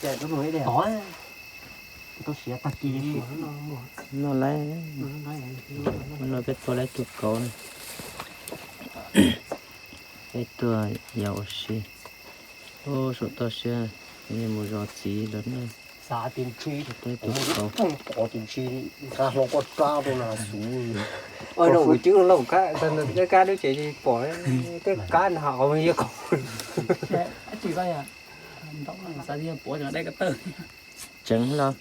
Tod, tau siav tag kis. Noj lawm, no peb tua lawm tus kauv na. Peb tuaj yos ua si. Ub, saum toj siab, mus zov txiv los na. Xav tias ntshe peb tus kauv pom tias ntshe nqa hlo koj rab rau na xub. Oj, no kuv cwb lauj, kab kab dub ces pom tej kab no hauv yog kauv. Xav tias pom cov dej ko taw. Tseev los?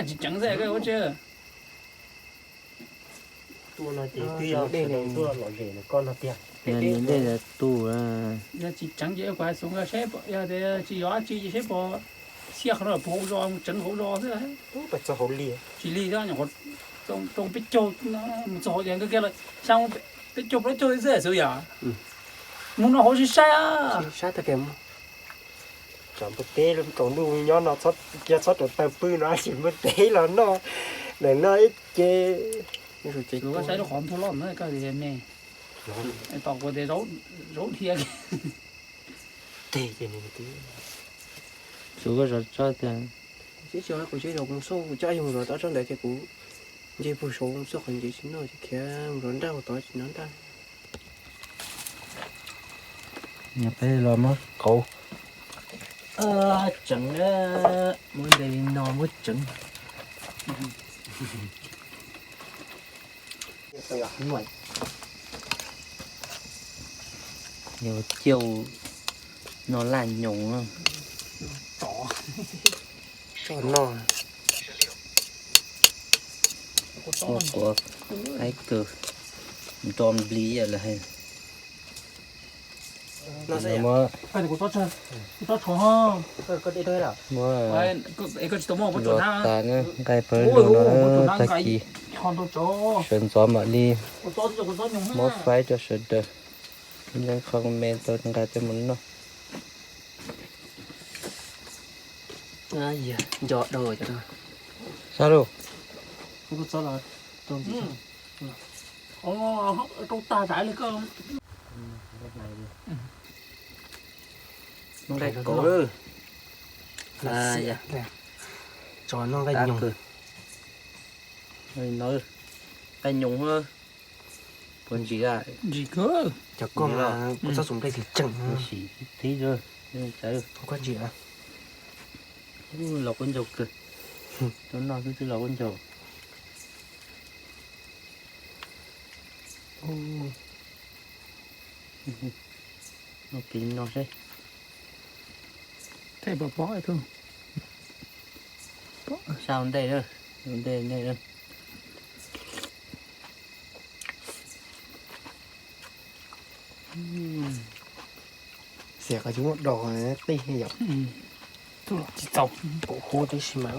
Tsis tseev xwb, koj ua tsi. Tua no ces twb yog dej los zem koj no tiag. Nws dej los tu. Yog tsis tseev ces kuv hais xyov nkawd seb, yog tias tsis yog dab tsi ces seb puas xiab qhov no puas hauv zos, mus tseev hauv zos xwb. Tsis lig thiab, tsoo peb caug mus txog hauv ces nkawd kiag lawm, xyaa peb caug plaub caug xwb xwb yom. Mus no hauv sib saib. Saib tag kis. Tsam npua teb kaus ntuj nyob no, yog txhob rau taw pw no tab sis npua teb los noj, ntawm no ib ce. Saib lub qhov ntuj loj na, koj tias me, tom kuv tias zaub dhia. Teg ces nws tib. Tsuav koj zov tsob tiag. Sib tsis, kuv sib zov kuv xauj kuv coj yus zov tsob ntawd ces kuv nce pug saud xauj qhov ntsev tsis noj ces khiav mus zov nraj ua tod tsis noj nraj. Peb los muab kauv tseev na, muab nte li no muab tseev. Yog ciaj no laj nyoos. Tso no. Ua quav qaib kawg, nrov nplig lawm hais. Muab luav tas na, nqaij pawg lug no tag kis sawv ntxov mam li muab faib rau sawv daws. Ntxeev qhov me tau nqa coj mus noj. Nco dau. Sab lauj. Nqaij kauv. Tso no nqaij nyoos. Nqaij nyoos. Puas ntsim? Ntsim kawg. Cov koj mas kuv txhob xum nqaij tseem tseem. Sim tib koj ntsim. Los quab ncaug kawg. Tuaj noj xwb twb los quab ncaug. Noj kiag no seb. Tej pom pom tus. Sab ntej na, ntej ntej na. Xiam qhov tsis muaj dos qij yom. Tsis txaus, pum huv tib si mas.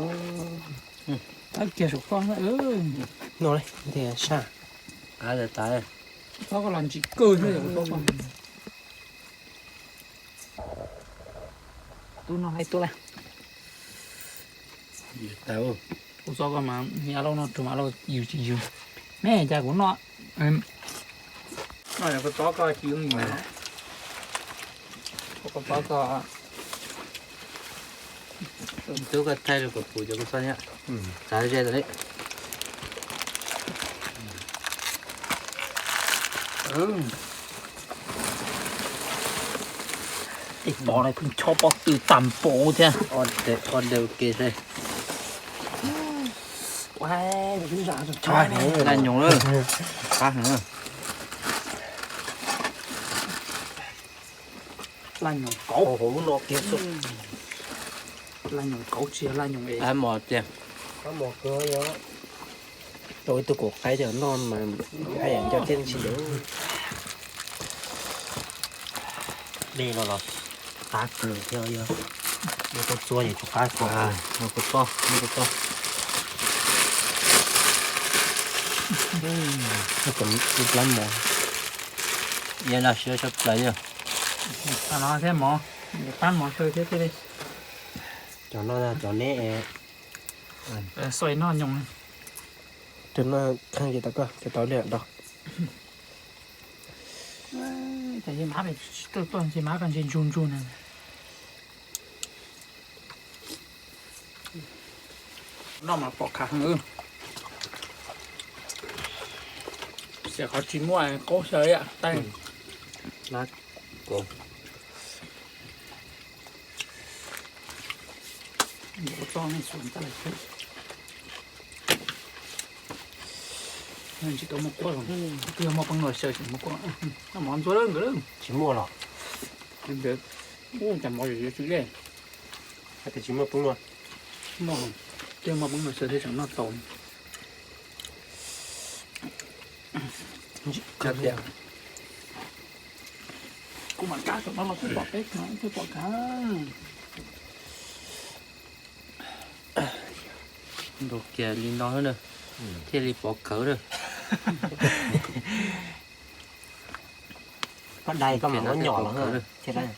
Tab kiag saum koj na. No li, sab. Txhob koj los ntsim kawg xwb. Tub no hais tub lawm. Kuv txob koj mas yog lauj no rau mas lauj yus tsis yus. Me cas kuv noj. Noj yog kuv txob koj tsis yooj yim. Kuv txob koj. Tub koj thaij rau kuv pum cov kuv txob thiab. Txav ze tas li. Tej pov no pheej chob pob tw tag npaum thiab. Laj nyoos lawm, qab heev. Laj nyoos kauv. Laj nyoos kauv tsis yog laj nyoos es. Qab mos tiag. Qab mos kawg. Tau ib tug kaum qaib coj noj mas haj yam nco thiab tsis. Dej no los qab kawg thiab, yog tau txua ces tsuas qab kawg. Kuv txob, kuv txob. Ib plab mov, yog laj siab tshaj plaws yog. Qab no thiab mov, qab mov xyaw thiab thiaj li. Cov no cov neb. Xoj noj nyoos. Tus no kheej ces tau koj ces tau li do. Ces mab, tsis tuaj tuaj ntshe mab koj ntshe ntsug ntsug na. Noj mas pom khav heev. Xiam qhov tsis muaj qaub xyaw ib yam taij. Txoj nej xua ntawd tsis tau muaj quaj los, twb yog muaj peeb luag xyaw tseem muaj quaj. Noj mov ntxuav lawm nkawd lawm. Tsis muaj los? Cas mov yuav tsw dej. Hais tias tsis muaj peeb luag. Muaj, twb yog muaj peeb luag xyaw thiaj tseem noj tau. Kuv mam kab saum no los thiaj pom peb khav, thiaj pom khav. Nrau kiag li no na, thiaj li pov khawv na. Koj dai koj mam muab nyom los thiaj dai.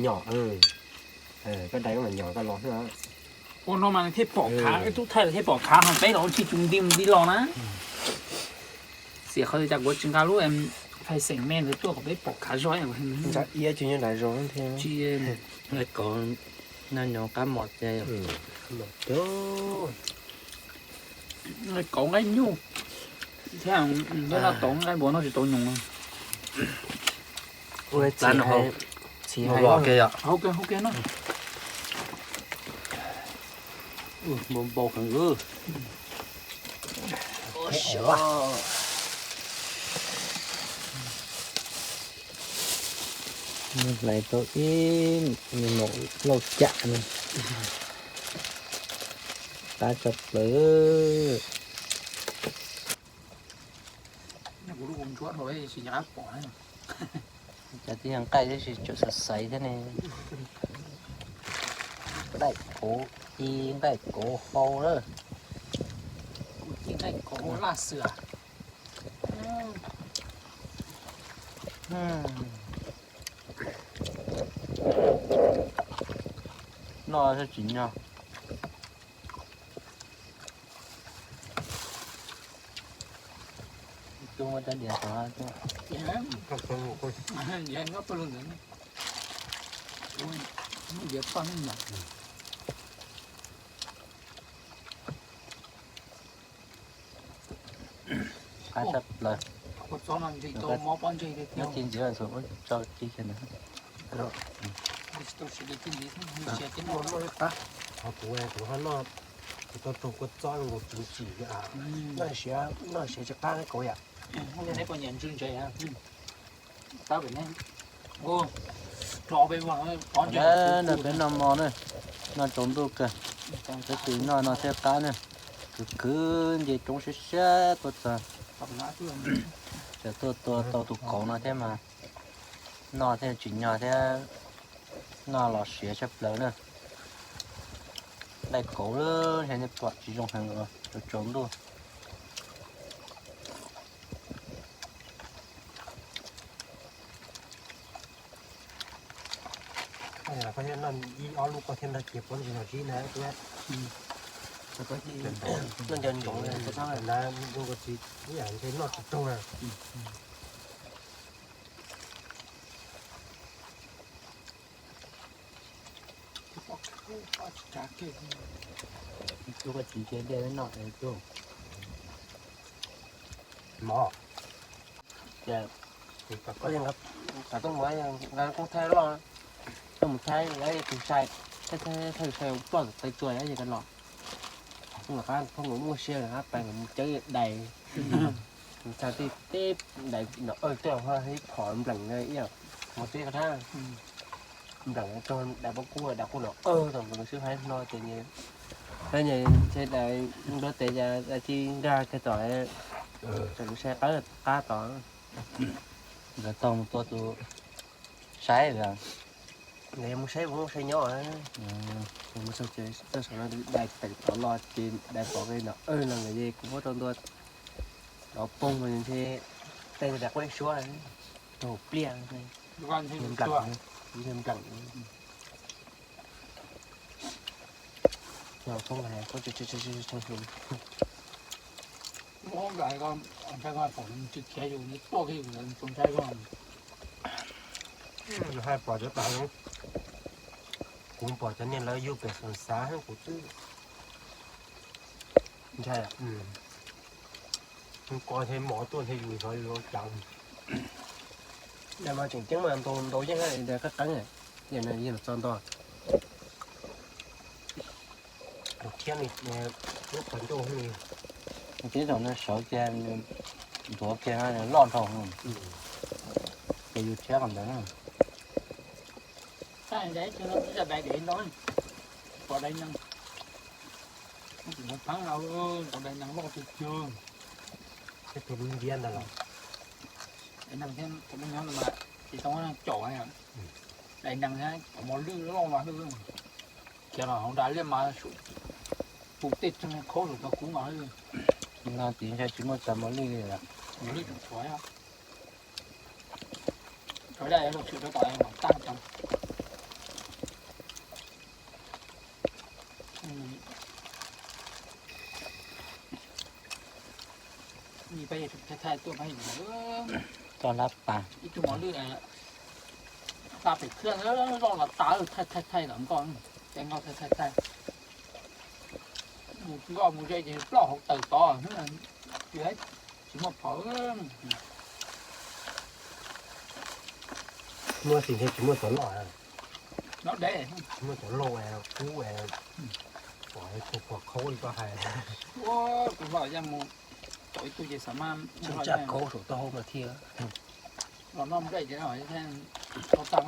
Nyom, koj dai koj mam nyom koj los xwb. Ua no mas nws thiaj pom khav, ib tug thaij los thiaj pom khav, ho peb los ua tsis tsis nti nti los na. Xiam qhov tias cas kuv tsis nqa lub fais xeem me ntawd tuaj kom peb pom khav zog. Ntshav iab tsis nyob nram zos thiab. Tsis, nqaij kauv nyob nyob qab mos tiag. Nqaij kauv nqaij nyuj thiab, nyob no tau nqaij npua no tsis tau nyoos. Ua txiv hais, txiv hais ua ke no. Npau npau heev. Hlais tau ib me maum lauj cam no, qab tshaj plaws. Cov tib yog nqaij tab sis tseem xaiv xaiv thiab ne. Nqaij kauv, ci nqaij kauv hau lawm. Ci nqaij kauv laj xwm. Noj tsis nyog. Tus muaj rab diav tod. Qab tshaj plaws. Nyob txij ntxiv los tso tib kiag ntawd. Qhov kuv, kuv ho noj, kuv tau raug kua txob zoo nkaus txim txim li, noj siav, noj siav tsis qab kauv yam. Neb puas nyiam ntsw ntses? Tab pem ne. Tab peb noj mov na, noj tsaus ntuj kawg, peb tus noj no thiaj qab na. Kwv kwv nce roob siab siab tuaj txog, tseem tuaj tua tau tus kauv no thiab mas noj thiaj tsim nyog thiab, noj los siav tshaj plaws na. Nqaij kauv lawm, nej pom tsis zoo heev, tsaus ntuj. Koj thiaj noj ib ob lub koj thiaj nrog kiag pob ntseg no zib na. Noj nco ntsoov na, zoo nkaus tsis, ib yam ntshe noj tsis raug na. Tus koj tsis ntsia dej noj es tus mov. Ces koj xav tuaj mus nqa koob thaij loj, tuaj mus thaij tus sai, thaij thaij sai ploj txog qe tsua ces koj los. Lawv qab phooj ywg muaj siab lawv qab pais mus cawb dais, mus txog tej teb dais no, tej ho ib phom npleem ib yam mus teb qab thab, npleem rau dais pob kub, dais qub no, thaum nws sib haib hlo ces nws ntshe dais nplob tes cas dais ci nkag kiag tom, tom lub sai qab tod. Nkawd tau mus tua tus saib lawm. Nkawd yuav mus saib, mus saib nyob, mus txog ces txoj saum no dais tawm tod los ces dais pom qe no, no nkawd ces kuv muab rau ntua, dov poob mas ntshe tej dais quaj ib suab, raug pliaj, npleem, npleem. Hais pom cov tas, Kuv pom cov niag lawv yug pem xeem xav kuv twb ntshai. Ko thiaj mov tuaj thiaj yus xyov yuav cas. Daim mas tseem ceeb mas ntau ntau yeej qeeb qeeb, yam no yeej txog nto. Thiab lub qhov ncauj thiab thaum no sawv kiag nthuav kiag loj dhau, ces yus thiab qhov ntawd na. Dais ntau, pom dais nees, pheeb no, dais nees loj tiag tiag. Thiab tus lub ntiab ntawd los, dais nees thiab tus lub nyob no mas tsis tau caum, dais nees thiab cov mos lwj loj mas, kiag los hauv nram liaj mas, tus tej tseeg khaub saum tau kub mas. No tim ntshai tsis muaj cov mos lwj li lawm. Mos lwj tseem tshuav, tshuav dais los tshwm rau tom mas tag cov. Peb thaij thaij tuaj peb toj lab pas, ib tug mos lwj hla pem khw loj los tas, thaij thaij thaij tom nkoj, thaij nkoj thaij thaij thaij. Mus nkoj mus ze ces ploj hauv taws tod, tsis muaj phom. Muaj xis thiab tsis muaj cov loj, loj deb, tsis muaj cov loj kub, pom tus khuam khaub li koj hais. Tus loj yaj mus caum ib tug ces xav mas tsa khaub saum taub hau mas thiaj. Los noj nplej ces tau tag,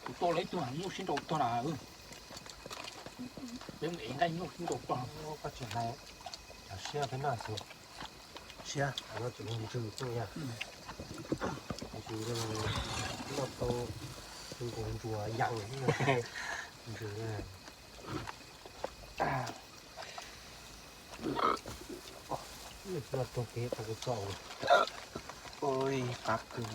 kuv tua lawv ib tug nyuj sib nraus tuag na. Peb mus ev nqaij nyuj sib nraus tuag. Koj tsis hais, cov siab peb noj xwb. Siab no tseem ntsws tuaj yog, noj tau nkaus ntsuas yam ntsws. Noj tau kev tau kuv txom. Ua qab kawg.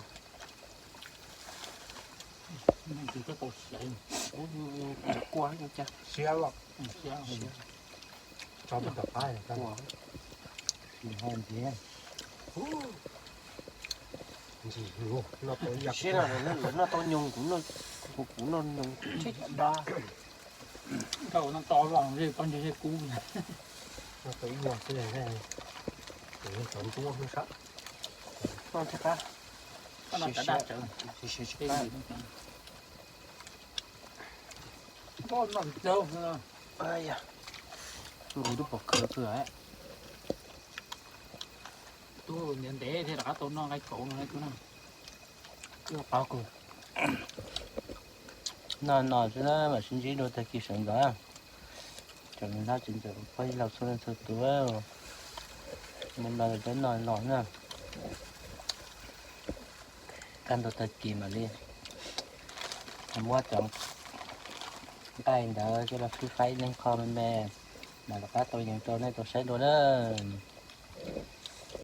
Siab los, tso tom qab, ntsis noj tau nyoos, kuv noj nyoos kuv tsis da. Noj tau ib nyuag xwb, kuv xav ntuab hnub sab. Noj thiab qab, siab siab tsis qab. Nkaus twb pom khawv kawg. Tub ntev ntev thiaj rov qab tau noj nqaij kauv no tub na. Qab kawg. Noj no xwb na mam sib ntsib dua tag kis sawv ntxov. Cov me nab tsev ntxawm phob ib laug txhua leej txhua tus, mus no peb noj no na. Kaj ntug tag kis mam li muab cov nqaij ntawd coj los fib faib ib leeg qho me me, mam rov qab tau yees rau nej tau saib dua na.